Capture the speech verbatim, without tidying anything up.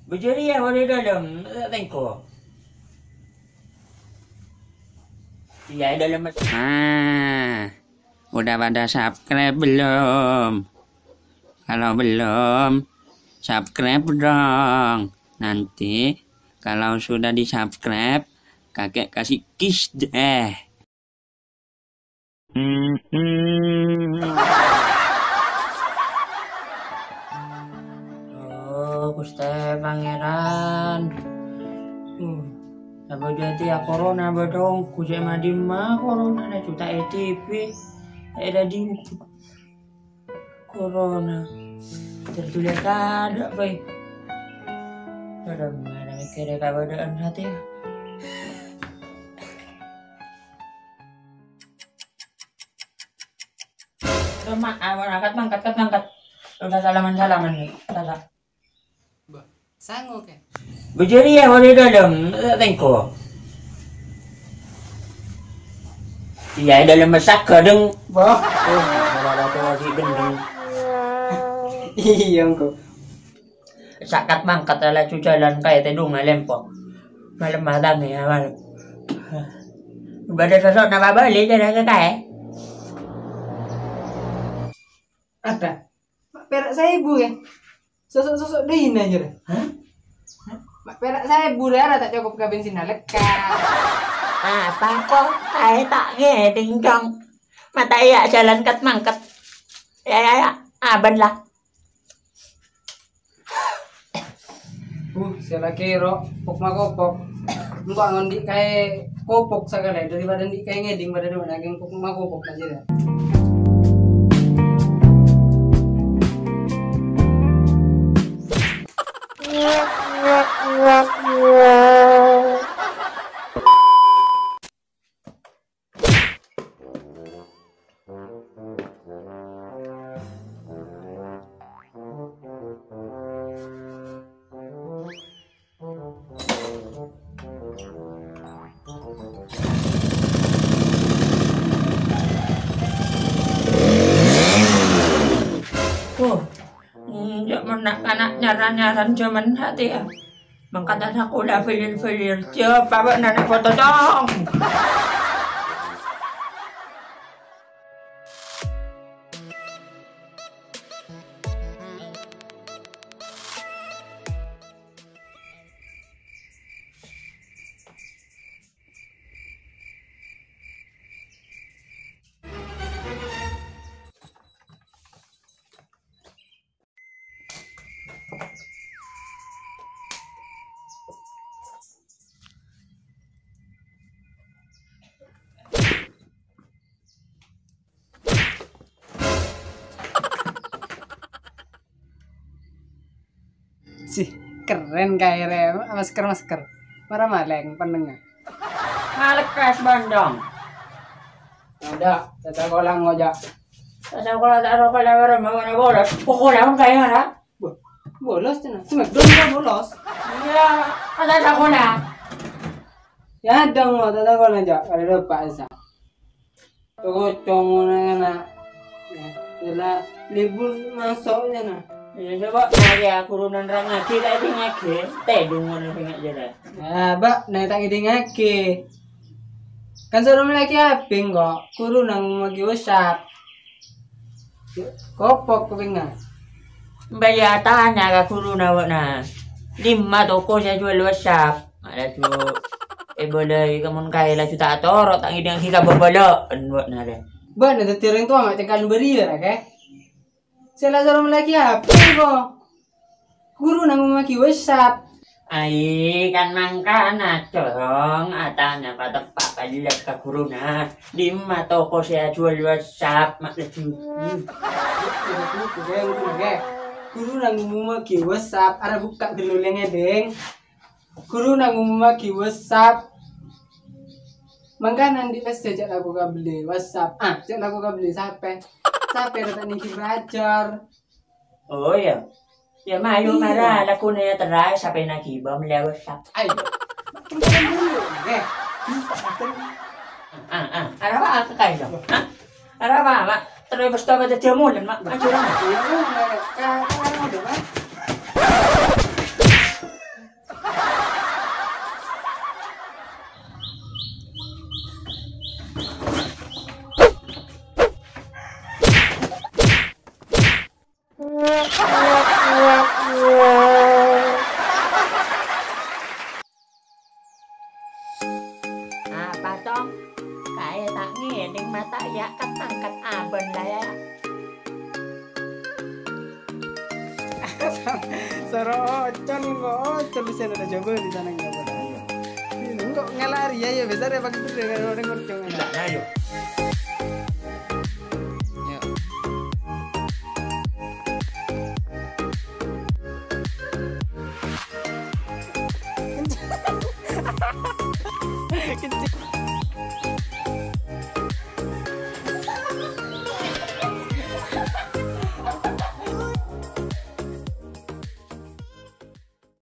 Bâjâriya bâdâ è dâlem, ta' tèngko. Iyâ, è dâlem. Nah, udah pada subscribe belum? Kalau belum, subscribe dong. Nanti kalau sudah di-subscribe, kakek kasih kiss deh. Oh, Ghustè Pangèran. Uh, sabâ dhâddhi ya corona bâdhong, ghujâ' ma' dimma corona na juta E T V. È dâddhi corona. Tertulis ada, Boy. Padahal mana mikirnya kabâdâ'ân hati ya. Cuma, ah, angkat, angkat, angkat, angkat. Udah salaman-salaman nih, salah. Bah, sango, Kè? Bâjâriya bâdâ è dâlem, ta' tèngko. Iyâ, è dâlem masak kadhâng. Bah, oh, malah ada lagi gendeng. Iyâ, engko'. Sakat mangkat laju jhâlân kaè tèdhung lèmpo. Malem matang ya, malem. Bâdâ sosok napa bâli jârèya kaè. Ada. Ma' pèra' saèbu, Kè. Sosok-sosok dina, jârèya. Hah? Ma' pèra' saèbu, rèya ta' cokop ka bensin nalèka. Apa kok kaè ta' ngèdhing, Cong? Mata iyâ jhâlân kat-mangkat. Ya, ya, ya. Abân la. Uh, sè lakè ro, pok makopok. Engko' ngondi' kaè kopok sakalè daripada ndi' kaè ngèdhing padâ dâ' nangèng pok makopok aja dâ. Oh, enjâ' mon na'-kana' nyaran-nyaran jhâman satèya. Mangkana sakola filir-filir, siapa bâ'na nè' foto, Cong? Sih, keren kaè rè, masker-masker. Mara malèng, penengnga. Malekkas bandong. Ada, tata kolang ngoja. Tata kolang tak rokok lewat, mau mana bolos? Pokoknya kamu kayak mana? Wah, bolos, cina. Smackdown kan bolos. Iya, ada tak kolang. Ya, dong, mau tata kolang aja. Ada lupa, Isa. Toko congona kana. Ya, jela libur masuk ya, nah. Ya, coba cari aku runan rangagi, tak dingagi. Tedung mana sing jela. Ya, Mbak, nah, tak dingagi. Kan suruh lagi abing kok. Guru nang magi WhatsApp. Kopok kupingna. Mbak ya tanya ka guruna, Mbak, nah. Dimma toko saya jual WhatsApp. Laju, eh, boleh, kamun kae laju tak toro, tak ngidingi ka bobolo'en, Mbok, nare. Mbok, na daddi orèng towa, ma' cengkan bariya, ra, Kè? Sè la soro mellèaghi H P, ko. Guru nang ngomongaghi WhatsApp. Ai, kan mangkana, Cong, atanya pateppa' pajhellas ka guruna. Dimma toko sè ajuwâl WhatsApp, ma' laju. Hmm. Guru nang ngomongaghi WhatsApp, ara bukka' ghellolèngè, Dèng. Guru nang ngomongaghi WhatsApp. Mangkana andi' pèssè jhâ' lako kabellè WhatsApp. Ah, jhâ' lako kabellè sapè? Sapè ra ta' nèngghi belajar. Oh, iyâ. Iyâ, mayu, iyâ, mara lakona terra sapèna ghibâ mellè WhatsApp. Ayo. Eh. Ah, ah. Arapa aku kae, Cong? Hah? Arapa, Mak? Terus pas tau kata jamulan, Mak. Ayo, Mak. Iya, Mak. Ka-, ka-, ka-, Mak. Rocon kok, terus saya ada coba di sana nggak apa. Ini kok ngelari ya, ya besar ya pakai itu dengan orang ngocong. Ayo.